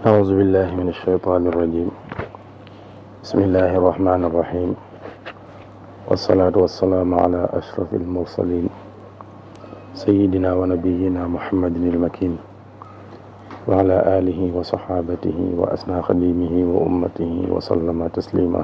أعوذ بالله من الشيطان الرجيم بسم الله الرحمن الرحيم والصلاة والسلام على أشرف المرسلين سيدنا ونبينا محمد المكين وعلى آله وصحابته وأسنى خديمه وأمته وسلم تسليما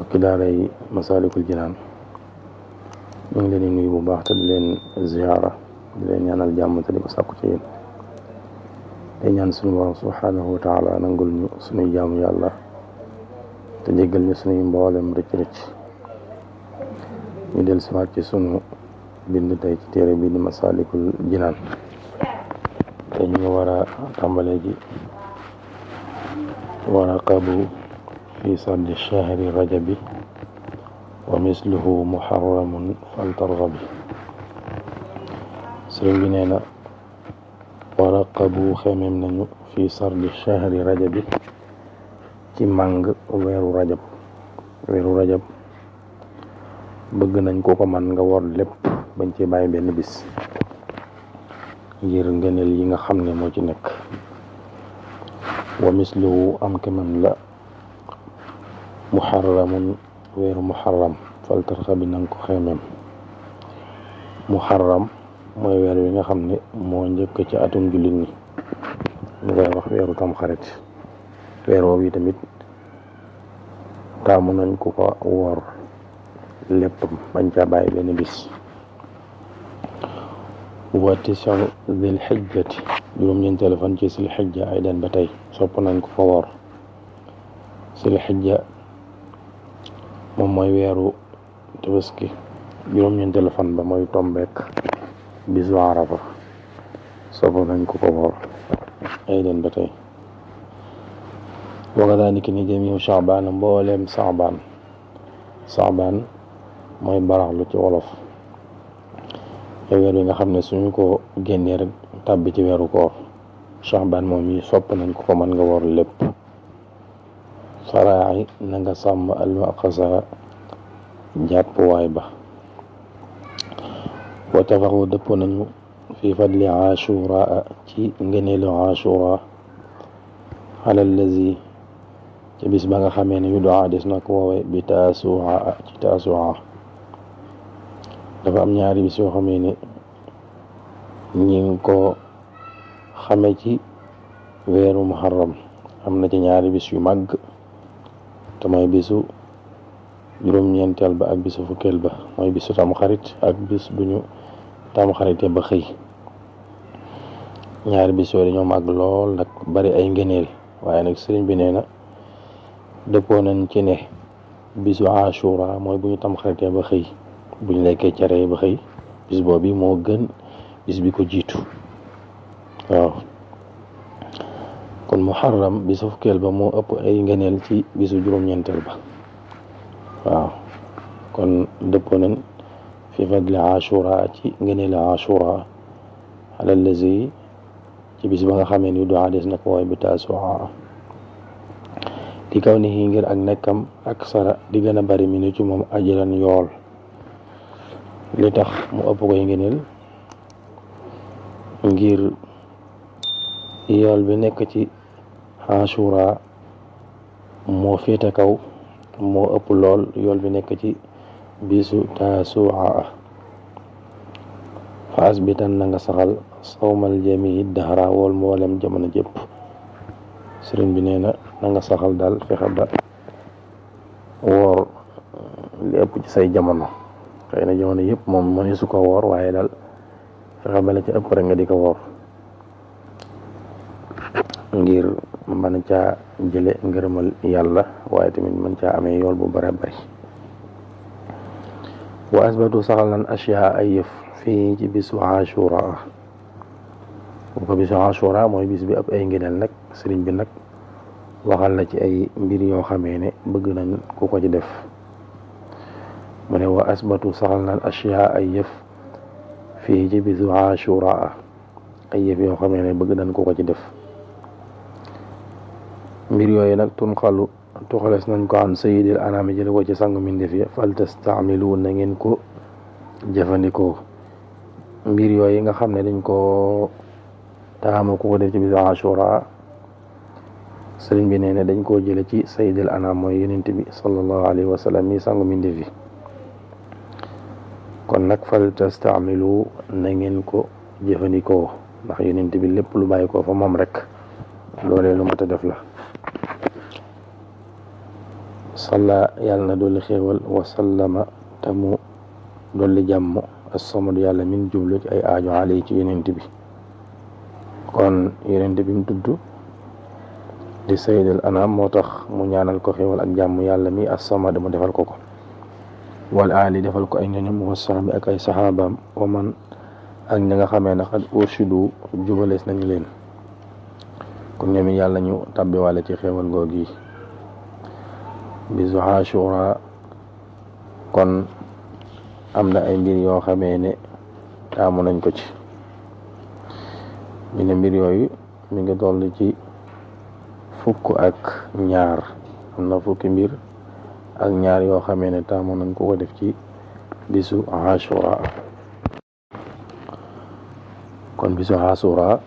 وكداري مسالك الجنان من لين نيو باخ لين زيارة لين ñaanal jàmm te di ko sàkku ci yéen te ñaan suñu borom subhanahu wa taala nangul ñu suñuy jaamu yàlla te jéggal ñu suñuy mboolem rëcc-rëcc ñu del siwaat ci sunu bind tey ci téere bi di masalikul jinaan te ñu war a tàmbalee ji waraqabu fi sardi shahri rajabi wa misluhu muharramun faltargabi sëriñ bi nee na waraqabu xemem nañu fi sardi shahri rajabi ci màng weeru rajab bëgg nañ ko man nga wor lépp bañ ci bàyyi benn bis ngir ngëneel yi nga xam ne moo ci nekk wa misluhu am kemam la muharramun weeru muharram faltarxa bi nanga ko xemem muharram mooy weer wi nga xam ne moo njëkk ci atum jullit ñi ñu koy wax weeru tamxarit weer woowu yi tamit taamu nañ ko ko woor lépp bañ ca bàyyi benn bis wa tis'u dhil hijjati juróom-ñeenteelu fan ci sil xijja ay den ba tey sopp nañ ko ko woor sil xijja moom mooy weeru tabaski juróom-ñeenteelu fan ba mooy tombeek bisu arafa sopp nañ ko ko woor ay den ba tey wa kadhalika ni jamiu Sha'ban mbooleem Sha'ban mooy baraxlu ci wolof weer wi nga xam ne suñu ko génnee rek tàbbi ci weeru koor Sha'ban moom yi sopp nañ ko man nga woor lépp faraayi na nga sàmm almaqasa jàpp waay ba wa tafaxu dëpp nañu fi fadli ashura ci ngëneelu ashura ala allazi ci bis ba nga xamee ne yu doa des na ko woowe bi taasua ci taasua dafa am ñaari bis yoo xamee ne ñi ngi ko xame ci weeru muharram am na ci ñaari bis yu màgg te mooy bisu juróom-ñeenteel ba ak bisu fukkeel ba mooy bisu tamxarit ak bis bu ñu tamxarite ba xëy ñaari bis yooyu dañoo màgg lool nag bari ay ngëneel waaye nag sëriñ bi nee na dëppoo nañ ci ne bisu ashura mooy bu ñu tamxarite ba xëy bu ñu lekkee cere ba xëy bis boobu moo gën bis bi ko jiitu waaw kon muharram bisu fukkeel ba moo ëpp ay ngëneel ci bisu juróom-ñeenteel ba waaw kon dëppoo nañ fi fadli ashura ci ngëneelu ashura ala lazi ci bis ba nga xamee ni du des na ko wooy bi taasua di kaw ni ngir ak nekkam ak sara di gën a bari mi ni ci moom ajiran yool li tax mu ëpp koy ngëneel ngir yool bi nekk ci ashura moo féete kaw moo ëpp lool yool bi nekk ci bisu taasua fa asbitan na nga saxal sawmal jami dahra wool mboolem jamono jëpp sëriñ bi nee na nga saxal daal fexe ba woor li ëpp ci say jamono xëy na jamono yëpp moom mëni su ko woor waaye daal fexe ba la ci ëpp rek nga di ko woor ngir mën caa jële ngërëmal yàlla waaye tamit mën caa amee yool bu bare bari wa asbatu saxal nan ashyaa ay yëf fii ci bisu ashura bu ko bisu ashura mooy bis bi ëpp ay ngëneel nag sëriñ bi nag waxal na ci ay mbir yoo xamee ne bëgg nañ ku ko ci def mu ne wa asbatu saxal nan ashyaa ay yëf fii ci bisu ashura ay yëf yoo xamee ne bëgg nañ ku ko ci def mbir yooyu nag tunqalu tuxales nañ ko an sayyidil anam jële ko ci sangu mindef ya fal tastaamilu na ngeen ko jëfandikoo mbir yooyu nga xam ne dañ ko taamu ku ko def ci bisu ashura sëriñ bi nee ne dañ koo jële ci sayyidil anam mooy yonent bi sallallahu alayhi wa sallam mi sangu mi ndefi kon nag fal tastaamilu na ngeen ko jëfandikoo ndax yonent bi lépp lu bàyyi ko fa moom rek loolee lu mat a def la salla yàlla na dolli xéewal wasallama tamu dolli jàmm assamadu yàlla min jublu ci ay aajo alay ci yonent bi kon yonent bi mu tudd di sayyidul anam moo tax mu ñaanal ko xéewal ak jàmm yàlla mi as-samad mu defal ko ko wal aali defal ko ay ñoñam wa sahbi ak ay saxaabaam wa man ak ña nga xamee ne xat urshidu jubalees nañu leen kon ñoom yàlla ñu tàbbiwaale ci xéewal googi bisu Ashura kon am na ay mbir yoo xamee ne taamu nañ ko ci ñu ne mbir yooyu mi ngi toll ci fukk ak ñaar am na fukki mbir ak ñaar yoo xamee ne taamu nañ ko def ci bisu Ashura kon bisu Ashura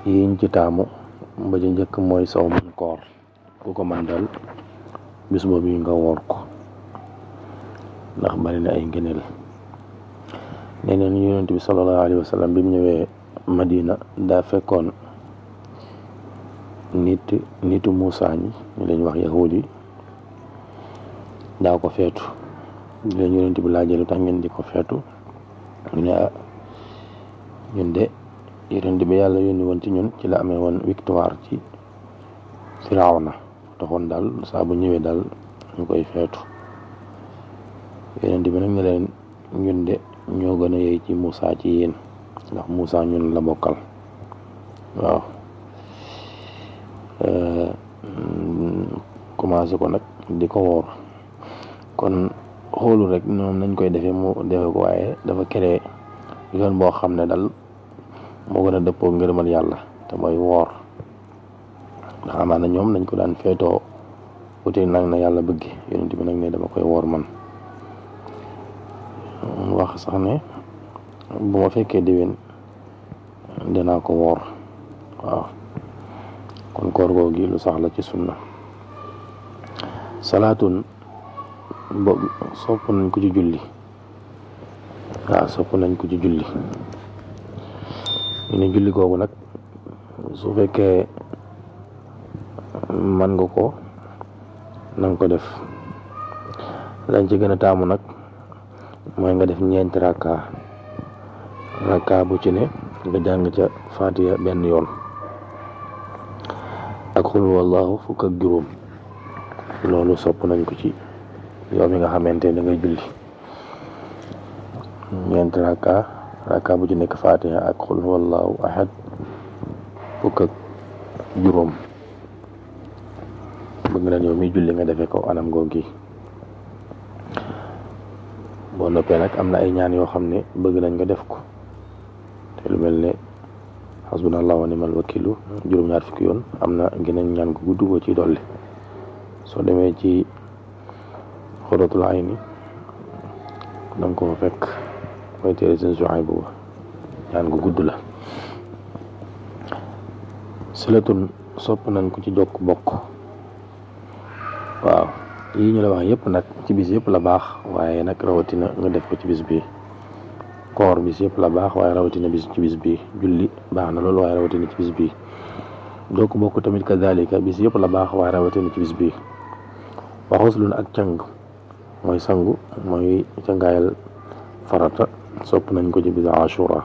yiñ ci taamu ba ci njëkk mooy sawmul koor ku ko man dal bis boobu yi nga woor ko ndax bari na ay ngëneel nee neen yonent bi sallallahu alayhi wa sallam bi mu ñëwee Madina daa fekkoon nitu Muusaa ñi ñu lañ wax yahuud yi daa ko feetu di leen yonent bi laajee lu tax ngeen di ko feetu ñu ne ñun de yonent bi yàlla yónni woon ci ñun ci la amee woon victoire ci Firawna taxoon daal saa bu ñëwee daal ñu koy feetu yonent bi nag ne leen ñun de ñoo gën a yey ci Muusaa ci yéen ndax Muusaa ñun la bokkal waaw commencé ko nag di ko woor kon xoolu rek ñoom nañ koy defee mu defe ko waaye dafa créé yoon boo xam ne dal moo gën a dëppoo ngërëmal yàlla te mooy woor ndax amaana ñoom nañ ko daan feetoo wuute nag na yàlla bëgg yonent bi nag ne dama koy woor man wax sax ne bu ma fekkee déwén dinaa ko woor waaw kon koor googu lu sax la ci sunna salaatun boobu sopp nañ ko ci julli waaw sopp nañ ko ci julli ñu ne julli googu nag su fekkee man nga ko nanga ko def lañ ci gën a taamu nag mooy nga def ñeenti rakka bu ci ne nga jàng ca Fatiha benn yoon ak xul wallahu fukk ak juróom loolu sopp nañ ko ci yow mi nga xamante ne da ngay julli ñeenti rakka bu ci nekk Fatiha ak xul wallahu ahad fukk ak juróom bëgg nañ yow mi julli nga defee ko anam googi boo noppee nag am na ay ñaan yoo xam ne bëgg nañ nga def ko te lu mel ne hasbunallahu wa ni'mal wakilu juróom-ñaar fukki yoon am na geneen ñaan gu gudd boo ci dolli soo demee ci xuratul ayni danga ko fekk mooy téere seen Suhayb bu ñaan gu gudd la silatun sopp nañ ko ci jokk bokk waaw yi ñu la wax yëpp nag ci bis yëpp la baax waaye nag rawatina nga def ko ci bis bi koor bis yëpp la baax waaye rawatina ci bis bi julli baax na loolu waaye rawatina ci bis bi jokk bokk tamit kadalika bis yëpp la baax waaye rawatina ci bis bi waxuslun ak càng mooy sangu mooy cangaayal farata sopp nañ ko ci bis Ashura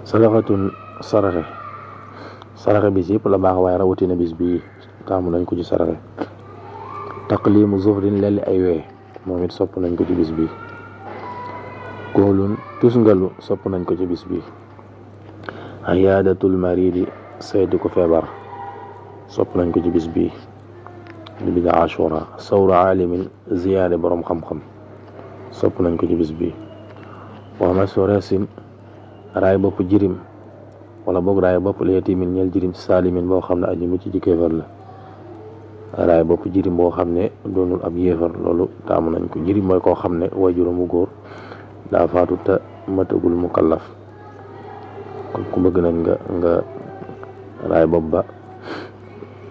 sadaqatun saraxe bis yëpp la baax waaye rawatina bis bi taamu nañ ko ci saraxe taqlimu zuhrin lelli ay wee moom it sopp nañ ko ci bis bi koolun tusngalu sopp nañ ko ci bis bi ayaadatul maridi saytu ko feebar sopp nañ ko ci bis bi di bis Ashura sawru alimin ziyaade boroom xam-xam sopp nañ ko ci bis bi wa masu resin raay bopp jirim wala boog raay bopp leetimin ñel jirim saalimin boo xam ne aji mucc ci kéefar la raay bopp jirim boo xam ne doonul ab yéefar loolu taamu nañ ko jirim mooy koo xam ne waajuram bu góor daa faatu te matagul mukallaf kon ku bëgg nañ nga raay bopp ba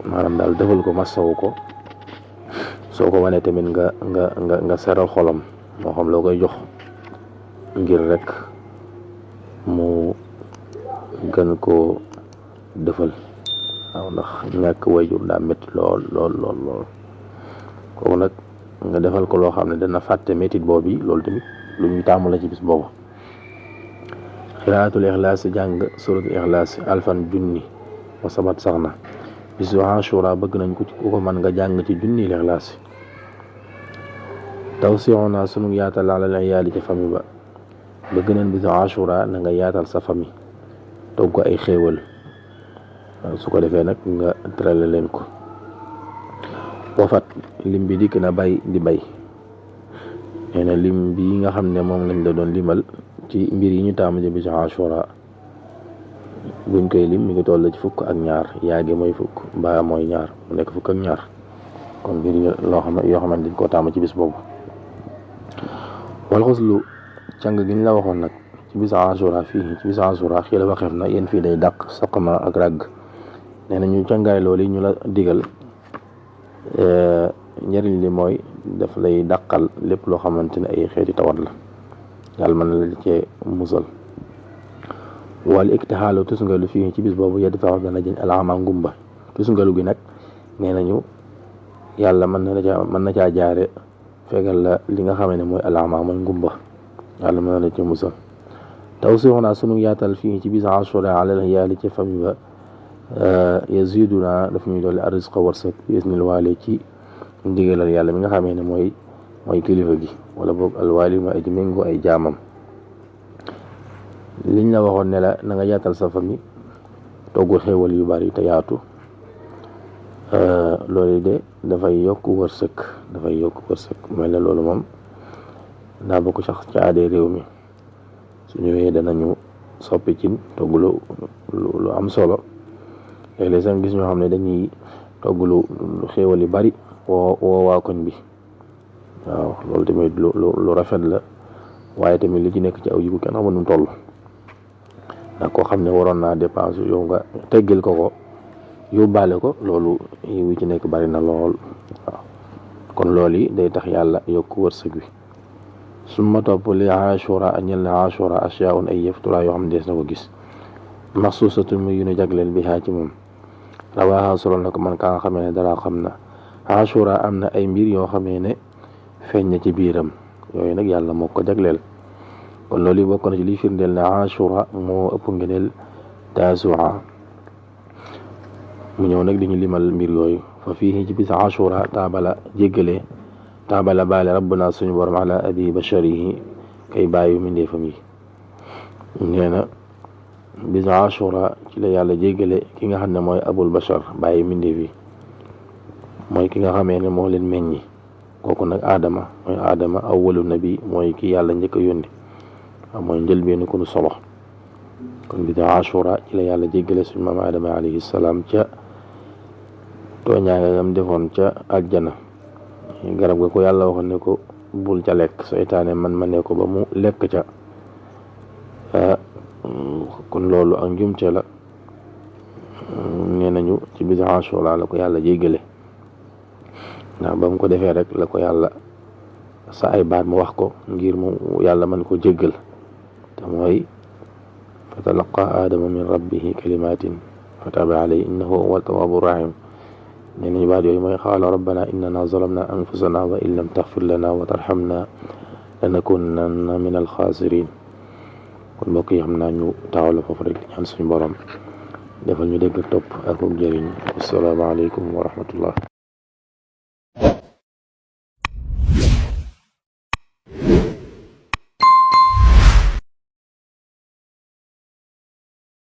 maanaam daal defal ko masawu ko soo ko wanee tamit nga seral xolam moo xam loo koy jox ngir rek mu gën koo defal waaw ndax ñàkk wayjur daa métti lool kooku nag nga defal ko loo xam ne dana fàtte métit boobu loolu tamit lu ñuy taamu la ci bis boobu. xiraatul ixlaas jàng suratul ixlaas alfan junni wa sabat sax na bisu Ashura bëgg nañ ko ci ku ko mën nga jàng ci junni ixlaas tawsi'una sunu yaatal alal iyaali ci famille ba bëgg nañ bisu Ashura na nga yaatal sa famille togg ko ay xéewal su ko defee nag nga tërale leen ko. wafat lim bi dikk na bay di bay nee na lim bi nga xam ne moom lañ la doon limal ci mbir yi ñu taamu ci bisu Ashura buñ koy lim mi ngi toll ci fukk ak ñaar yaagi mooy fukk mbaa mooy ñaar mu nekk fukk ak ñaar kon mbir yi loo xam ne yoo xamante dañ koo taamu ci bis boobu. wal xuslu càng gi ñu la waxoon nag ci bisu Ashura fii ci bisu Ashura xii la waxeef na yéen fii day dàq saqama ak ràgg nee na ñu càngaay loolu ñu la digal njëriñ li mooy daf lay dàqal lépp loo xamante ne ay xeeti tawat la yàlla mën na la cee musal. wala iktixaalu tusngalu fii ci bis boobu yedd fax dana jëñ alaama ngumba tusngalu gi nag nee nañu yàlla mën na caa jaare fegal la li nga xam ne mooy alaama mooy ngumba yàlla mën na la cee musal. taw sixunaa sunu yaatal fii ci bis Ashura alal yaali ci famille ba yaziduna daf ñuy dolli arrisqa wërsëg bisnil waale ci ndigalal yàlla mi nga xamee ne mooy kilifa gi wala boog alwaali mooy aji méngoo ay jaamam. liñ la waxoon ne la na nga yaatal sa famille togg xéewal yu bari te yaatu loolu de dafay yokk wërsëg mel ne loolu moom daa bokk sax ci aadee réew mi su ñëwee danañu soppi cin togg lu am solo léeg-léeg sax gis ñoo xam ne dañuy togg lu xéewal yu bari woo waa koñ bi waaw loolu tamit lu rafet la waaye tamit li ci nekk ci aw yiwu kenn xamul nu toll ndax koo xam ne waroon naa dépense yow nga teggil ko yóbbaale ko loolu yiwu ci nekk bari na lool waaw kon loolu yi day tax yàlla yokk wërsëg wi. summa topp li Ashura ñel na Ashura asyaun ay yëf tulaa yoo xam ne dees na ko gis maxsuusatun muy yu ñu jagleel bi xaa ci moom rawaaxa solo na ko man kaa nga xamee ne dara xam na Ashura am na ay mbir yoo xamee ne feeñ na ci biiram yooyu nag yàlla moo ko jagleel kon loolu yi bokk na ci liy firndeel ne Ashura moo ëpp ngeneel Taasu'a mu ñëw nag diñu limal mbir yooyu fa fii ci bis Ashura taabala baale rabbuna suñu borom ala abi basharihi kay bàyyi mindeefam yi nee na bis Ashura ci la yàlla jéggale ki nga xam ne mooy abul bashar bàyyi mindeef yi mooy ki nga xamee ne moo leen meññi kooku nag Adama awwalu nabi mooy ki yàlla njëkk a yónni mooy njëlbeenu ko nu solo kon bis Ashura ci la yàlla jéggale suñu maam Adama alayhi salaam ca tooñaanga gam defoon ca aljana garab ga ko yàlla waxoon ne ko bul ca lekk seytaane man ma ne ko ba mu lekk ca kon loolu ak njumte la nee nañu ci bis Ashura la ko yàlla jéggale ndax ba mu ko defee rek la ko yàlla sa ay baat mu wax ko ngir mu yàlla mën ko jéggal te mooy fa talaqa aadama min rabbihi kalimatin fa taba alayhi innahu huwa tawwabu rahim nee nañu baat yooyu mooy qaala rabbana innana zalamna anfusana wa in lam taxfir lana wa tarhamna lanakunanna min alxaasirin kon mbokk yi xam naa ñu taxaw la foofu rek di ñaan suñu borom defal ñu dégg topp ak jëriñ assalaamu aleykum wa rahmatullah